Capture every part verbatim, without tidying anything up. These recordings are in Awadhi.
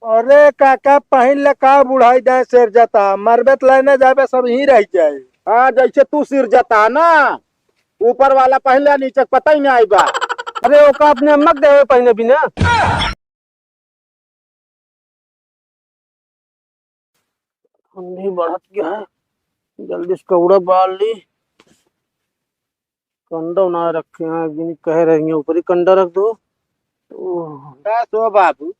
अरे काका, पहिन ले का बुढ़ाई जाए सिर जता, मरबे त लेने जाबे सब ही रह जाए। हाँ, जैसे तू सिर जता ना, ऊपर वाला पहिन ले, नीचे के पता ही नहीं आई बा। अरे ओका अपने अम्मा के देवे पहिने बिना। ठंडी बढ़त गया है, जल्दी से कौड़ा बाल ली। कंडो ना रखे हैं, एक दिन कह रही हैं ऊपरी कंडा रख दो। ओह। का सो बाबू,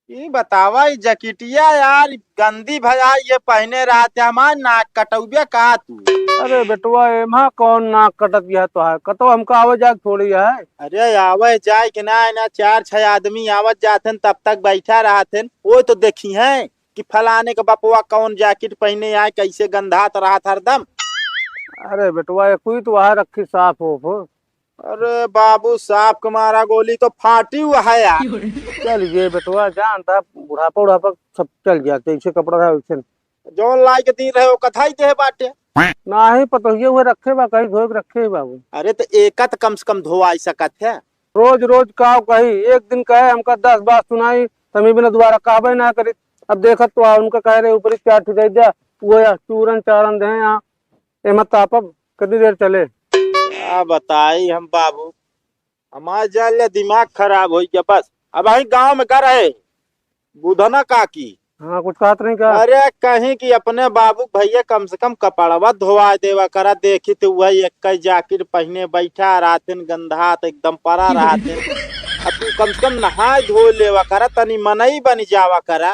ई बतावा, ई जकिटिया यार गंदी भया ये पहिने रहत है, हमार नाक कटौबे का तू? अरे बेटवा, एमा कौन नाक कटत गया तोहार? कतो हमका आवे जाए थोड़ी है। अरे आवे जाए के ना, ना चार छह आदमी आवत जात हन, तब तक बैठा रहत हन, वो तो देखी हैं कि फलाने के बपवा कौन जैकेट पहिने आए, कैसे गंधात रहत हरदम। अरे बेटवा, ये कोई तो वहाँ रखी साफ हो, हो। अरे बाबू, सांप के मारा गोली तो फाटी हुआ है यार। चल ये बेटवा, जानता बुढ़ापा उढ़ापा सब चल गया, जैसे कपड़ा रहा वैसे। जौन लाई के दी रहे, वो कथाई दे बाटे। नाही, पतोहिए हुए रखे बा, कहीं धोए के रखे है बाबू। अरे तो एका तो कम से कम धोआई सकत है। रोज रोज का कही, एक दिन कहे हमका दस बात सुनाई, तमी बिना दोबारा कहबे ना करी। अब देखत तो आ, उनका कह रहे ऊपरी चार ठो दे दिया, वो या चूरन चारन दे यहाँ, एमा तापब कितनी देर चले? का बताई हम बाबू, हमार जान ले दिमाग खराब हो गया। बस अब वही गांव में कर है बुधना काकी। हाँ, कुछ कहत नहीं का? अरे कहीं कि अपने बाबू के भैया कम से कम कपड़वा धोवा देवा करा, देखी तो वही एक ही जैकेट पहिने बैठा रहते न, गंधात एकदम परा रहते न। अब तू कम से कम नहाए धो लेवा करा, तनी मनई बन जावा करा।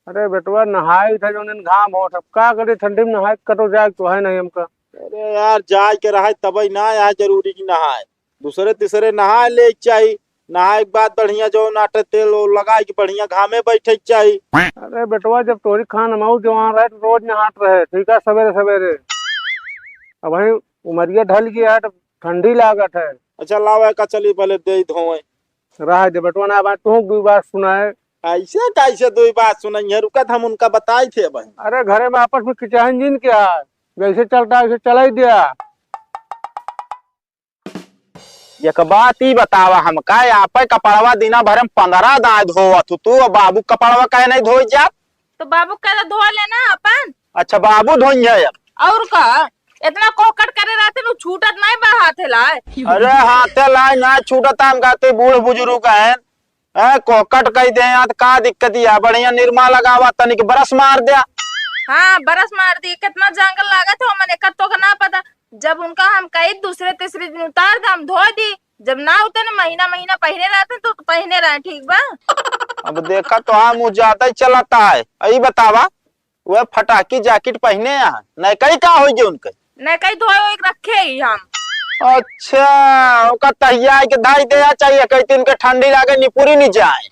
अरे बेटवा, नहाए था जौन दिन घाम होत, अब का करे, ठंडी में नहाए कतो जाए तो है नहीं हमका। अरे यार, जाए के रहे तबई ना, यहाँ जरूरी की नहाए, दूसरे तीसरे नहाए ले के चाही। नहाए के बाद बढ़िया जो नाटे तेल ओल लगाए के बढ़िया घामे बैठे के चाही। अरे बेटवा, जब तोरी खान हम जवान रहे तो रोज नहात रहे, ठीक है, सवेरे सवेरे। अब वही उमरिया ढल गया है तो ठंडी लागत है। अच्छा लाओ, का चली पहले दे धोए। रह दे बेटवा, ना बात तू दुई बात सुनाए। ऐसे कैसे दुई बात सुनाई है? रुकत हम उनका बताई थे बहन। अरे घरे में आपस में किचाहन जिन क्या, जैसे चलता है वैसे चलाई दिया। एक बात ई बतावा हमका, आपे कपड़वा दिना भर में पन्द्रह दाएँ धोवत हु तू, और बाबू कपड़वा काहे नहीं धोई जात? तो बाबू का तो धो लेना अपन। अच्छा, बाबू धोई है अब। और का, इतना कोहकट करे रहते नु, छूटत नहीं बा हाथे लाए। अरे हाथे लाए ना छूटत, हम कहते बूढ़ बुजुर्ग हैं, ए, कोहकट कह दे यार, का दिक्कत या? बढ़िया निरमा लगावा, तनिक ब्रश मार दे। हाँ, ब्रश मार दी, कितना जंगल लागत हो, मने कत्तो का ना पता। जब उनका हम कही दूसरे तीसरे दिन उतार दे, हम धो दी। जब ना उतरे, महीना महीना पहिने रहते तो पहिने रहे, ठीक बा? अब देखा तो हाँ, मुँह ज्यादा ही चलाता है। यही बतावा, वह फटाकी जैकेट पहिने आ, नयकई का होई जे उनके? नयकई धोए ओए के रखे ही हम। अच्छा, ओका तहिया के धाई दे चाहिए, कई दिन के ठंडी लागे, निपुरी नहीं जाए।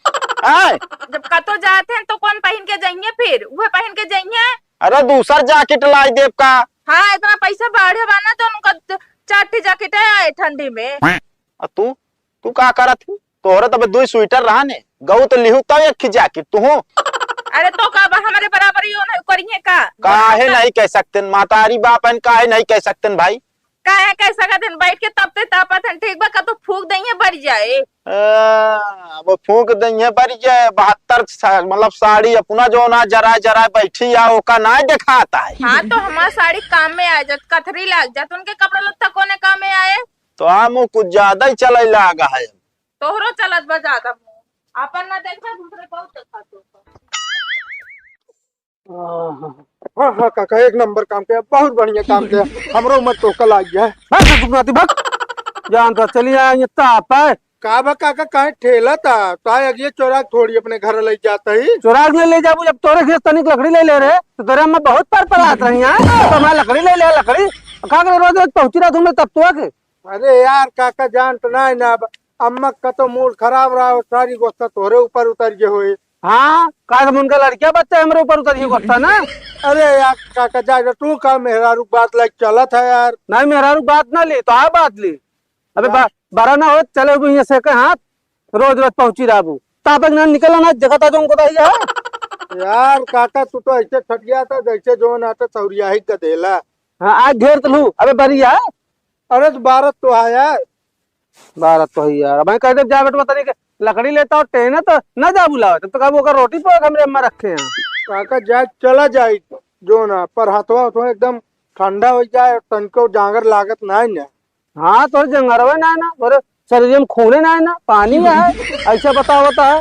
हैं? जब कतो जाते हैं तो कौन पहिन के जाइए फिर? वह पहिन के जाइए। अरे दूसर जैकेट लाई देब का? हाँ, इतना पैसा बाढ़े बा ना तो उनका च-, चार ठे जैकेट आए ठंडी में। आ तू, तू का करत हूँ? तोहरे तबे दुई स्वेटर रहा ने, गऊ तो लिहू तब एक खी जैकेट तू हूँ। अरे तो का बा, हमारे बराबर यो नहीं करिए का? काहे नहीं कह सकते न? मातारी बाप हन, काहे नहीं कह सकते न भाई? काहे कह सकत हन? बैठ के तपते तापत हन, ठीक बा, का तो फूंक दइए बरि जाए। आ, वो फूंक दइए बरि जाए, बहत्तर सा-, मतलब साड़ी अपना जो ना जराए जराए बैठी आ, ओका ना देखाता है। हाँ, तो हमार साड़ी काम में आ जात, कथरी लाग जात, उनके कपड़ा लत्ता कोने काम में आए? तो आ मुँह कुछ ज्यादा ही चले लागा है। तोहरो चलत बा ज्यादा मुँह, आपन ना देखा, दूसरे बहुत देखा तो। हाँ, हाँ, काका, एक नंबर काम किया, बहुत बढ़िया काम किया। हमरो उम्र तो कल आ गया है। भाग, भाग, भाग, भाग। जान तो चली आए, ये ताप है। का बा काका, काहे ठेला था? ताए अगिए चोरा के थोड़ी अपने घर ले जाता ही। चोरा के ले, ले जाबू, जब तोरे खेत तनिक लकड़ी ले ले रहे, तो तोरे अम्मा बहुत पर पर आत रही हैं। तो मैं लकड़ी ले ले, लकड़ी। का करे, रोज रोज पहुँची रहा तुमने तब तो आके। अरे यार काका, जान तो ना, ना अब अम्मा का तो मूड खराब रहा, वो सारी गुस्सा तोरे ऊपर उतर गए होए। हाँ, का हम उनका लड़किया बच्चा हमरे ऊपर उतर गए गुस्सा ना। अरे यार काका, जा, जा, तू का मेहरारू बात लाइक चलत है यार। नहीं, मेहरारू बात ना ली, तो आ बात ली। अबे बा-, बड़ा ना हो, चले भी यहाँ से के हाथ, रोज रोज पहुँची रहबू। तापक ना निकला ना, देखा था जो उनको तो है। यार काका, तू तो ऐसे छट गया था जैसे जो ना तो सौरिया ही गदेला। हाँ, आज घेर तो लू, अबे बरी है। अरे तो बारह तो है यार। बारह तो है यार, मैं कह दे जा बेटवा तनी के, लकड़ी लेता हो, टेने तो ना जा बुलावे, तब तक अब ओकर रोटी पोए हमरे अम्मा रखे हैं। काका जाए, चला जाई जो ना, पर हथवा उथवा एकदम ठंडा हो जाए, तनको जांगर लागत ना है ना। हाँ, तोरे जंगरवे ना है ना, तोरे शरीर में खूने ना है ना, पानी है, ऐसा बतावता है।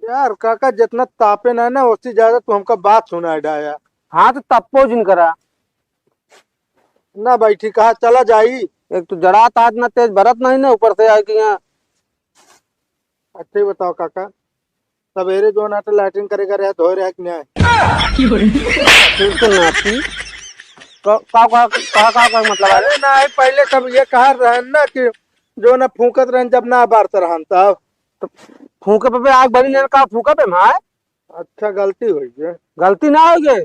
यार काका, जितना तापे ना है ना, उससे ज्यादा तू हमका बात सुनाए डाया। हाँ, तो तप्पो जिन करा। ना बैठी, कहा चला जाई। एक तो जड़ात आज ना तेज बरत नहीं ना, ऊपर से आए कि यहाँ। अच्छा ही बताओ काका, सवेरे जो ना तो लैट्रिन करे का रहे, धोए रहे कि नहीं? फिर तो नाती। का, का, का, का, का, का मतलब है? अरे ना, पहले सब ये कहा रहन ना कि जो ना फूकत रहन, जब ना बारत रहन तब। तो फूके पे, पे आग बनी नहीं, का फूके पे माय? अच्छा, गलती हुई है। गलती ना हो गई।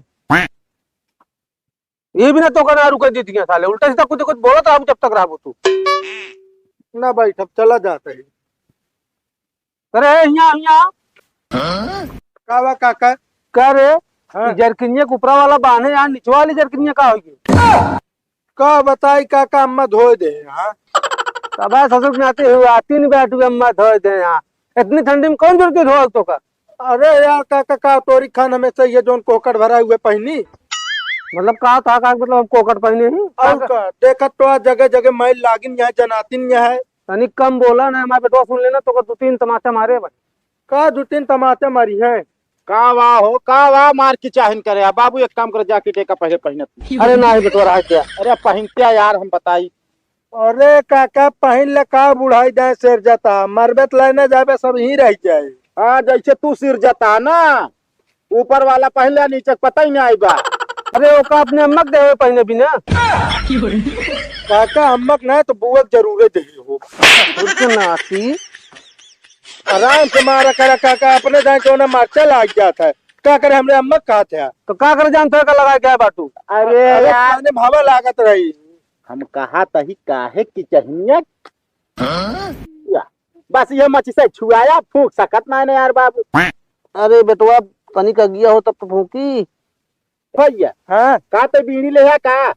ये भी ना तो कहना रुके दी दिया साले, उल्टा सीधा कुछ कुछ बोलत रहबू जब तक रहबू तू। ना बैठ, अब चला जाता है। अरे हिया हिया। का बा काका? का रे? हाँ। ई जरकिनिया के ऊपरा वाला बांधे यार, निचवा वाली जरकिनिया का होगी? का बताई काका, अम्मा धोए दे यहाँ। तब ससुर के नाते हुआ, तीन बैठ हुए अम्मा धोए दे यहाँ। इतनी ठंडी में कौन जरूरत है धोए तो का? अरे यार काका, का तोरी खान हमेशा ये जोन कोकट भरा हुए पहनी। मतलब का, का, का, मतलब हम कोकट पहने ही? और का? का, देखत तो आज जगह जगह मैल लागिन यहाँ, जनातिन यहाँ है। तनी कम बोला ना, हमारे बेटवा सुन लेना, तो का दो तीन तमाचा मारे भाई। का दो तीन तमाचा मारी है? का वाह हो, का वाह, मार की चाहिन करे। आ बाबू, एक काम करो, जाके टेका पहले पहनत। अरे नाही बेटवा, रह गया। अरे पहनते यार, हम बताई। अरे काका, पहिन ले का बुढ़ाई जाए सिर जता, मरबे त लेने जाबे सब यहीं रह जाए। हाँ, जैसे तू सिर जता ना, ऊपर वाला पहिन ले, नीचे के पता ही नहीं आई बा। अरे ओका अपने अम्मा के देवे पहिने बिना। काका, अम्मा के ना तो बुआ के जरूरे दे हो। खुद के नाती। आराम से मारा करा काका, अपने दाएं कौन मरचा लाग जात है। का करे हमरे अम्मा के कहत है। तो का करे जानत है का लगा के आए बाटू? अरे अरे यार। काने भावा लागत रही। हम कहा तही काहे की चहनिया? या, बस ये मची से छुआया, फूंक सकत ना है यार बाबू। अरे बेटवा, तनिक अगिया हो तब तो फूंकी। भैया, हाँ? का ते बीड़ी ले है का?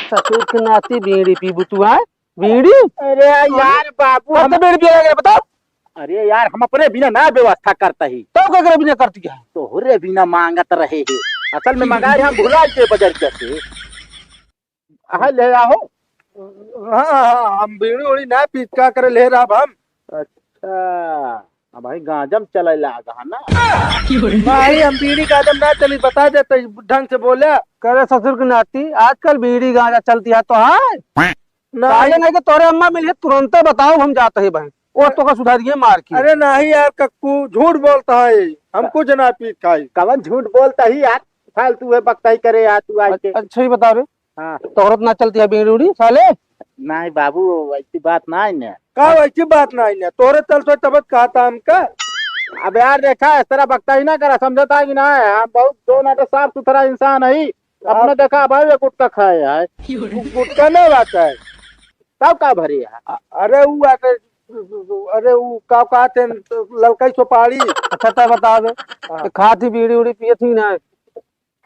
ससुर के नाती बीड़ी पीबू तू, हाँ? बीड़ी? अरे यार बाबू, कब हम से बीड़ी पिए लगे, बताओ। अरे यार, हम अपने बिना ना व्यवस्था करता ही। तब का करे बिना करती है? तोहरे बिना मांगत रहे है। असल में मंगाए हम भुला के बजर के से। हाँ, ले आओ। हाँ, हाँ, हम बीड़ी उड़ी ना पीत, का करे ले रहा हम। अच्छा, अब भाई गांजा में चले लागा है ना? भाई, हम बीड़ी गांजा में ना चली, बता देते ढंग से बोले। करे ससुर के नाती, आजकल बीड़ी गांजा चलती है तो है? नहीं। काहे नहीं कि तोरे अम्मा मिली है, तुरंते बताओ, हम जाते हैं बहन। वो तो का सुधारिए मार के। अरे नहीं यार कक्कू, झूठ बोलता है, हम कुछ ना पीत खाई। कवन झूठ बोलता ही यार, फालतू है बकताई करे यार तू आज के। अच्छा ही बता रे। हाँ। तोहरत ना चलती है बीड़ी उड़ी, साले? नहीं बाबू, वैसी बात नहीं ने। का वैसी बात नहीं ने? तोहरे चलते तबत कहा था हमका। अब यार देखा, इस तरह बकता ही ना करा, समझता है कि ना है? हम बहुत दो ना तो साफ सुथरा इंसान है। अपने देखा भाई, ये गुटखा खाए है। गु-, गुटखा नहीं बात है। तब का भरे है? अ-, अरे वो आके, अरे वो का कहते हैं, ललकई सुपारी। अच्छा, तब बता दे। हाँ। तो खात ही बीड़ी उड़ी पियत ही ना?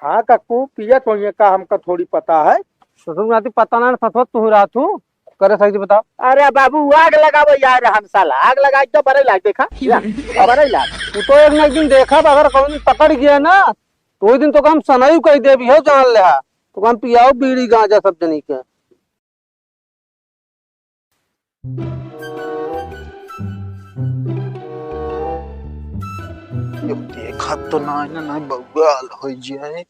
हाँ कक्कू, पियत होइए का, हमका थोड़ी पता है। ससुर नाती पता ना, ससुर तू रात हूँ, करे सही से बताओ। अरे बाबू, आग लगावो यार, हम साला आग लगाई तो बरे लाग, देखा? या, बरे लाग। तू तो एक ना एक दिन देखा, अगर कौन पकड़ गया ना, तो वही दिन तो हम सनाई कह देबी हो, जान ले हा। तो हम पियाओ बीड़ी गांजा सब जनी के। यो देखा तो ना, ना, ना, बवाल हो जाए।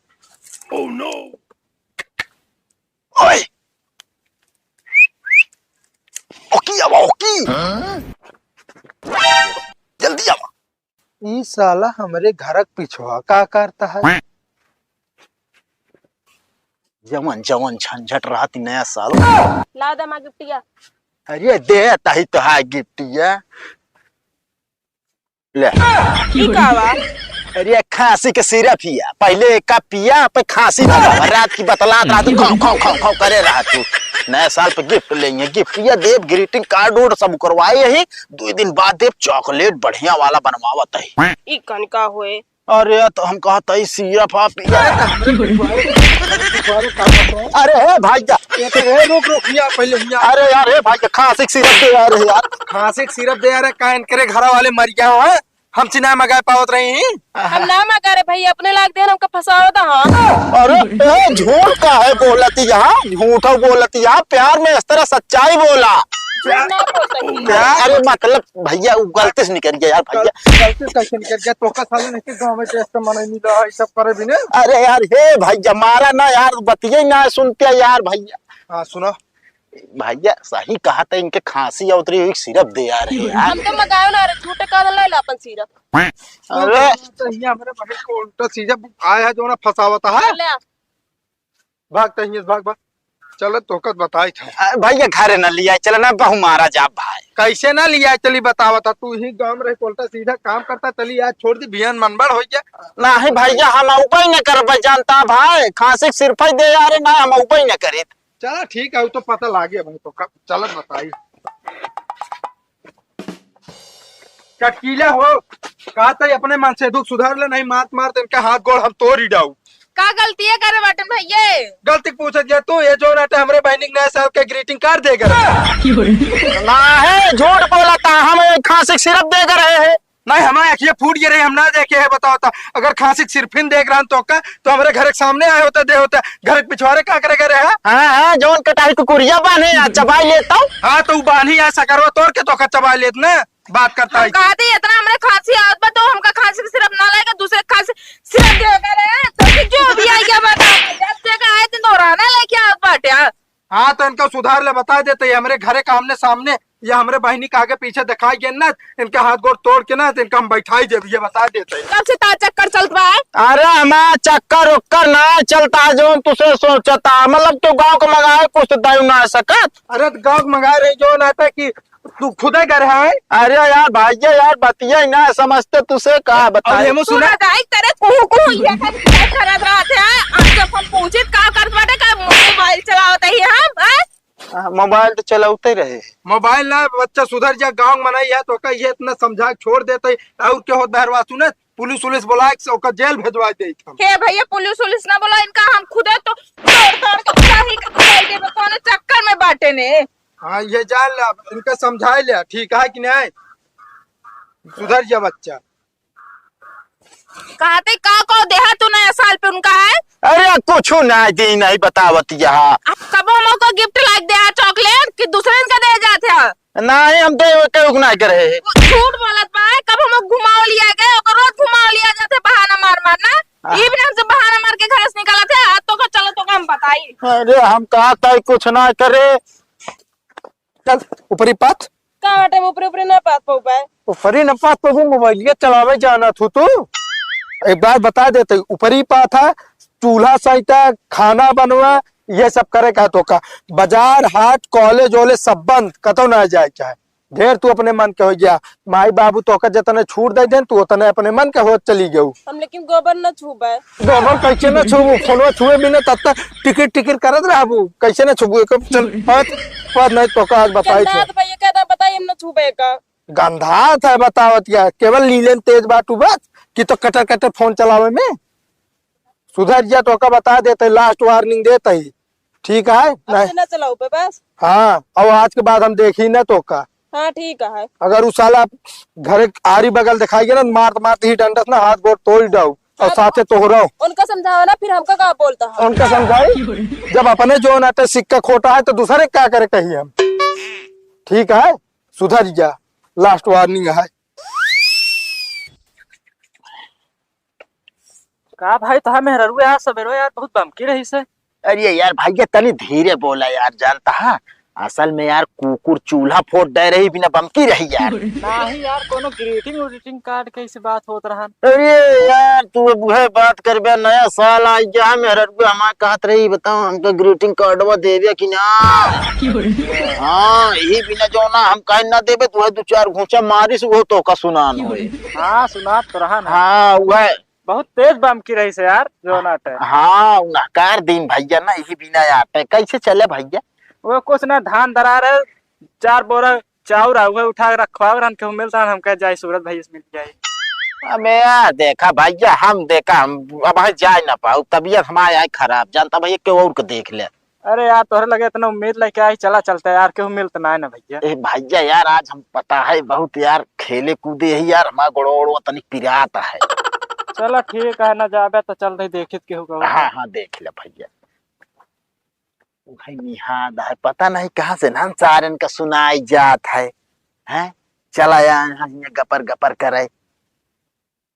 Oh no! ओए! ओकी आवा, ओकी! हाँ? जल्दी आवा। ई साला हमरे घरक पिछवा का करता है? जवन जवन झंझट रहती नया साल। लाओ दे माँ गिफ्टिया। अरे दे ताही तो है गिफ्टिया। ले। ई का बा? अरे खांसी के सिरप हिया, पहले एका पिया, पे खांसी ना रहा। रात की बतलात रहा तू, खौ, खौ, खौ, खौ करे रहा तू। नया साल पे गिफ्ट लेंगे, गिफ्ट या देव, ग्रीटिंग कार्ड उर्ड सब करवाए यही। दो दिन बाद देव चॉकलेट बढ़िया वाला बनवावत है। ई कन का होए? अरे तो हम कहत हई सिरप आ पिया। पिछवारे का करत है? अरे हे भइया। ये तो, हे रुक, रुक, हियाँ पहिले, हियाँ। अरे यार, हे भइया, खांसी के सिरप दे यार, हे यार। खांसी के सिरप दे यार, का इनकरे घरा वाले मर गया हो, हैं? हम चिन्हा मगाए पावत रही हैं। हम ना मगा रहे भइया, अपने लाग देन हमका फंसावत ह। अरे, ए, झूठ काहे बोलत या? झूठो बोलत या, प्यार में इस तरह सच्चाई बोला। झूठ ना बोल सकी। अरे, मतलब, भइया, उ गलती से निकल गया यार, भइया। गल-, गलती से कैसे निकल गया? तोका साले नहीं कि गाँव में टेस्ट मनाई मिला है, सब करे भी नहीं। अरे यार, हे भइया, मारा ना यार, बतिये ना सुनते यार, भइया। हाँ, सुना। भइया, सही कहा था, इनके खांसी आवत रही, एक सिरप दे यार, हे यार। हम तो मगायो ना रे, झूठे कहा ले ला अपन सिरप। अरे। तो हियाँ हमरे भाई को उल्टा सीधा आया है, जो ना फंसावत है। ले। भाग, तो हियाँ से भाग, भाग। चल, तोका बताई था। अ, भइया, घरे ना लिया, चल ना, बहु मारा जा भाई। कैसे ना लिया, चली बतावत है, तू ही गाँव में रह के उल्टा सीधा काम करता, चली आज छोड़ दी, बिहान मनबड़ हो गया। नहीं भइया, हम अउबे न करबे, जानता भाई, खांसी के सिरप ही दे यार, ना हम अउबे न करित। चला ठीक है, वो तो पता लागे भाई, तो कब चलत बताई। चटकीला हो, कहा तो अपने मन से दुख सुधार ले, नहीं मात मार तो इनका हाथ गोड़ हम तोड़ ही डाऊ। का गलती है करे बाटन भइये? गलती पूछत गया तू, ये जो रहते हमरे बहनी के नया साल के ग्रीटिंग कार्ड दे कर। ना है, झूठ बोला था, हम एक खांसी के सिरप दे कर रहे हैं। नहीं, हमारे अखिए फूट गए रही, हम ना देखे है, बताओ तो। अगर खांसी के सिरफिन देख रहा तो का, तो हमारे घर के सामने आए होते, दे होते, घर के पिछवारे का करे करे है? हाँ, हाँ, जौन कटाई कुकुरिया बांधे, आ चबाई लेता हूँ। हाँ, तो उ बांधी आ सकरवा तोड़ के तो का चबाई लेत ना, बात करता हम है। कहा थी, इतना हमरे खांसी आवत बा, तो हमका खांसी के सिरप ना लाएगा, दूसरे खांसी सिरप दे करे है, तो कि जो भी आई क्या बता, जब देखा आए दिन दोहराने लेके आवत बाटे, हाँ। हाँ, तो इनका सुधार ले, बता देते, ये हमरे घरे का आमने सामने, ये हमरे बहिनी के आगे पीछे दिखाई गए ना, इनका हाथ गोड़ तोड़ के ना, तो इनका हम बैठाई देब, ये बता देते। कब से तार चक्कर चलत बा? अरे, हमार चक्कर उक्कर ना चलता है, जौन तुसे सोचता, मतलब, तू गाँव के मंगाए, कुछ तो दे ना सकत। अरे, तो गाँव के मंगाए रही, जो ना था कि तू खुदे घर है। अरे यार, भइया यार, बतिया ही ना समझते, तुसे का और बताई। ये मुँह सुना? सुना जाए, तेरे कुहू कुहू ये का करत रहत है, आज जब हम पूछित का करत बाटे, का मोबाइल चलावत ही हम, हैं? हाँ, मोबाइल तो चलावते रहे। मोबाइल ना, बच्चा सुधर जा, गाँव में नहीं है, तो ओका ये इतना समझा के छोड़ देते, और क्या होत बहरवा सुनत, पुलिस उलिस बुला के ओका जेल भेजवा देत हम। हे भइया, पुलिस उलिस ना बोला, इनका हम खुदे तो तोड़ तोड़ के चाही के खाई देबे, कौन चक्कर में बाटे ने। हाँ, ये जान ला, इनका समझाए ले, ठीक है कि नहीं? सुधर जा बच्चा। कहते का को देहा तू नया साल पे उनका है? अरे कुछ ना दी, नहीं बतावत यहाँ। अब कबो हमको गिफ्ट लाइक देहा चॉकलेट कि दूसरे इनका दे जात है? नहीं, हम तो केहू के नहीं करे। वो झूठ बोलत बा, कब हमको घुमाव लिया गए, ओकर रोज घुमाव लिया जाते बहाना मार मार ना। हाँ। ई भी हमसे बहाना मार के घर से निकलत है, आज तो का चलो तो का हम बताई। अरे हम कहा था कुछ ना करे। चल, ऊपरी पाथ। का बाटे, ऊपरी, ऊपरी ना पाथ पउबे। ऊपरी ना पाथ पउबे, मोबाइलिया चलावे जाना थू तू। एक बात बता देते, ऊपरी पाथ है, चूल्हा सैता, खाना बनवा, ये सब करे का तो का। बाजार, हाट, कॉलेज, वॉलेज सब बंद, कतौ ना जाए चाहे। ढेर तू अपने मन के हो गया। माई बाबू तोका जतने छूट दे देन, तू उतने अपने मन के होत चली गऊ। हम लेकिन गोबर न छूबे। गोबर कैसे न छूबू? फोनवा छुए बिना तब तक टिकिर टिकिर करत रहबू। कैसे न छूबू? एक चल, पाँच, पाँच नहीं तोका आज बताई गंधात छो। भैया कहता बताई हम न छूबे का। गंधात है बतावत या, केवल नीलेन तेज बाटू बस कि तो कटर कटर फोन चलावे में। सुधर जा, तोका बता देते, लास्ट वार्निंग देते ही, ठीक है? अब नहीं। से ना चलाओ पे बस। हाँ, और आज के बाद हम देखी ना तोका। हाँ, ठीक है। अगर उ साला घरे आरी बगल दिखाई गया ना, मारत मारत ही डंडस ना हाथ गोड़ तोड़ डाऊ और हाँ, साथे तोहराओ। उनका समझावा ना, फिर हमका का बोलता है? उनका समझाई, जब अपने जो नाटे सिक्का खोटा है तो दूसरे का करे कही हम, ठीक है? सुधर जा, लास्ट वार्निंग है। का भाई, तोहार मेहररुआ यार सबेरो यार बहुत बमकी रही से। अरे यार भैया, तनी धीरे बोला यार, जानता है असल में यार कुकुर चूल्हा फोड़ दे रही, बिना बमकी रही यार। नाही यार, कोनो ग्रीटिंग उरीटिंग कार्ड के ऐसी बात होत रहन। अरे यार, तू अब वह बात करबे, नया साल आ गया है, मेहररुआ हमार कहत रही, बताओ हमका ग्रीटिंग कार्डवा देबे कि ना? हाँ, यही बिना जो ना हम कहीं ना देबे, तू है दो चार घूंचा मारिस, वो तोका सुनान होए। हाँ, सुनात तो रहा ना। हाँ, वह बहुत तेज बमकी रही से यार, जो नाटे। हाँ, उनहकार दिन भैया ना, यही बिना आटे। कैसे चले भैया? वो कुछ ना, धान दरा रहे, चार बोरा चाउर आ, उहे उठा के रखवावे रहन, केहू मिलता रहन, हम कहे जाई सूरज भैया से मिल जाई। अबे यार, देखा भैया, हम देखा, हम अब भाई जाए ना पाऊ, तबीयत हमारे आई खराब, जानता भैया, केहू और के देख ले। अरे यार, तोहरे लगे इतना उम्मीद लेके आई, चला चलता है यार, केहू मिलत ना है ना भैया। ए भैया यार, आज हम पता है बहुत यार खेले कूदे ही यार, हमारा गोड़ो ओड़ो तनिक पिरात है। चला ठीक है, ना जाबे तो चल दे, देखित केहू कहू। हाँ हाँ, देख ले भैया। भाई निहाद है, पता नहीं कहाँ से ना सारन का सुनाई जात है, हैं? चला आया यहाँ, यहाँ गपर गपर करे।